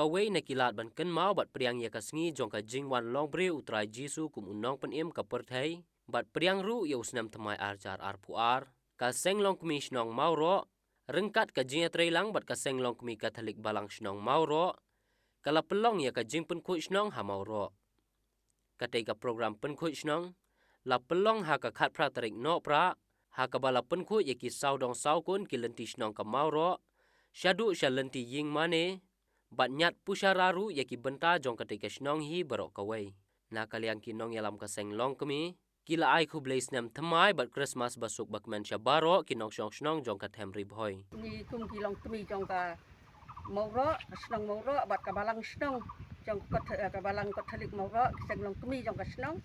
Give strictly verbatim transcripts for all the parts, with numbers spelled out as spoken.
Kawei na ki lad ban kynmaw bad pdiang ïa ka sngi jong ka jingwan long briew u Trai Jisu kum u nongpynim ka pyrthei, bad pdiang ruh ïa u snem thymmai ar hajar arphew ar, ka Seng Longkmie Shnong Mawroh, ryngkat ka jingïatreilang bad ka Seng Longkmie Katholik Balang Shnong Mawroh, ka la pynlong ïa ka jingpynkhuid shnong ha Mawroh. Katei ka program pynkhuid shnong la pynlong ha ka khatphra tarik Nohprah, ha kaba la pynkhuid ïa ki sawdong sawkun ki lynti shnong ka Mawroh shaduh sha lynti ïing mane, bad ñiad pushara ruh ïa ki bynta jong katei ka shnong hi baroh kawei. Na ka liang ki nongïalam ka Seng Longkmie, ki la ai khublei snem thymmai bad Krismas basuk bakmen sha baroh ki nongshong shnong jong ka them Ri Bhoi. Ngi kum ki Longkmie jong ka Mawroh, ka shnong Mawroh, bad ka Balang Shnong jong ka, ka Balang Katholik Mawroh, ki Seng Longkmie jong ka shnong.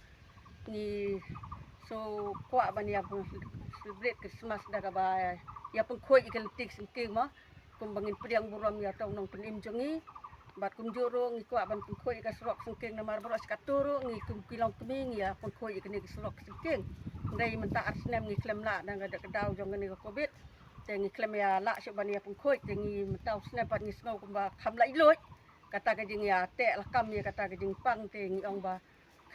Ngi shu kwah ban ïa pyn-, celebrate Krismas da kaba ïa pynkhuid ïa ka lynti ka syngkien mo. Kumba ngin pdiang burom ïa uta u nongpynim jong ngi. Bad kumjuh ruh ngi kwah ban pynkhuid ïa ka surok syngkien namar baroh shi katta ruh ngi kum ki Longkmie ngi ïa pynkhuid ïa kane ka surok syngkien. Hynrei mynta ar snem ngi khlem lah na ka daw jong kane ka covid. Te ngi khlem ïa lah shuh ban ïa pynkhuid, te ngi mynta u snem pat ngi sngew kumba kham lah lut kata ka jingïateh lakam ïa kata ka jingpang, te ngi ong ba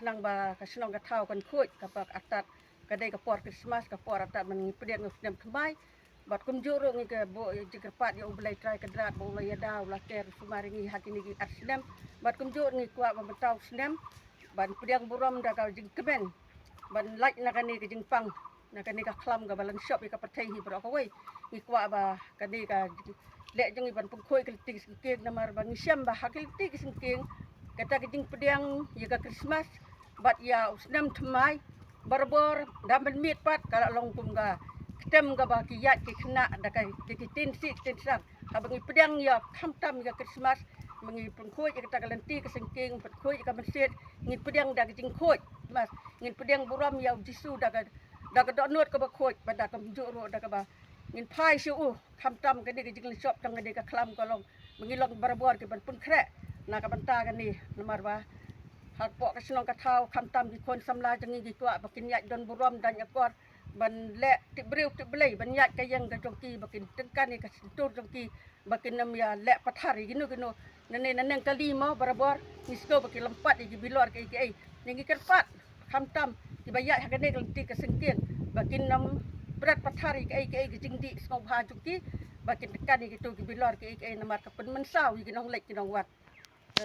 khnang ba ka shnong ka thaw kan khuid, kaba artat ka dei ka por Krismas, ka por artat ban ngi pdiang u snem thymmai. Bad kumjuh ruh ngi ka buh jingkyrpad ïa U Blei Trai Kynrad ba u la ïada, u la ker sumar ïa ngi ha kine ki ar snem. Bad kumjuh ruh ngi kwah ba mynta u snem ban pdiang burom da ka jingkmen ban lait na kane ka jingpang, na kane ka khlam kaba la shop ïa ka pyrthei hi baroh kawei. Ngi kwah ba kane ka leh jong ngi ban pynkhuid ka lynti ka syngkien namar ba ngi shem ba ha ka lynti ka syngkien kata ka jingpdiang ïa ka Krismas bad ïa u snem thymmai barabor da mynmiet pat ka la long kum ka ktem kaba ki ïaid ki khynnah da ka, da ki ktien sih ktien sar. Haba ngi pdiang ïa khamtam ïa ka Krismas, ma ngi pynkhuid ïa kata ka lynti ka syngkien, pynkhuid ïa ka mynsiem, ngi pdiang da ka jingkhuid. Mas ngin pdiang burom ïa u Jisu da ka, da ka dohnud kaba khuid, bad da kumjuh ruh da kaba ngin phai sha u. Khamtam kane ka jinglynshop tang kane ka khlam ka long ba ngi long barabor ki ban pynkhreh na ka bynta kane, namar ba hapoh ka shnong ka thaw khamtam ki khun samla jong ngi ki kwah ba kin ïaid don burom da ñiah akor ban leh tip briew tip Blei, ban ïaid ka ïeng ka jong ki, ba kin tyngkan ïa ka shyntur jong ki, ba kin ym ïa leh pathar ïa kino kino. Nangne nangne kali mo barabor ngi sngew ba ki lympat ïa ki bilor kiei kiei. Ngi kyrpad khamtam kiba ïaid ha kane ka lynti ka syngkien ba kin ym bret pathar ïa kiei kiei ki jingdih sngewbha jong ki, ba kin tyngkan ïa kito ki bilor kiei kiei namar ka pynmynsaw ïa ki nongleit ki nongwan.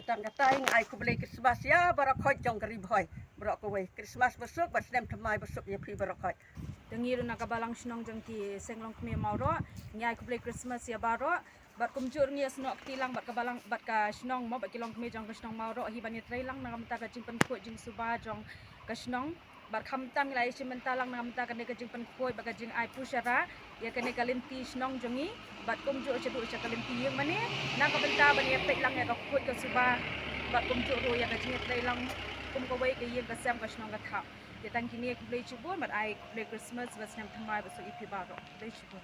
Tang katai ngi ai khublei Krismas ïa baroh khoit jong ka Ri Bhoi baroh kawei. Krismas basuk bad snem thymmai basuk ïa phi baroh khoit. Te ngi ruh na ka Balang Shnong jong ki Seng Longkmie Mawroh ngi ai khublei Krismas ïa baroh. Bad kumjuh ruh ngi ïa snoh kti lang bad ka Balang bad ka shnong mo, bad ki Longkmie jong ka shnong Mawroh hi ban ïatreilang na ka bynta ka jingpynkhuid jingsuba jong ka shnong. Bad khamtam ngi la ïashim bynta lang na ka bynta kane ka jingpynkhuid bad ka jingai pushara ïa kane ka lynti shnong jong ngi. Bad kumjuh shaduh sha ka lynti ïing mane na ka bynta ban ïapeit lang ïa ka khuid ka suba. Bad kumjuh ruh ïa ka jingïatreilang kum kawei ka ïing ka sem ka shnong ka thaw. Ïa tang kine khublei shibun bad ai khublei Krismas bad snem thymmai basuk ïa phi baroh. Khublei shibun.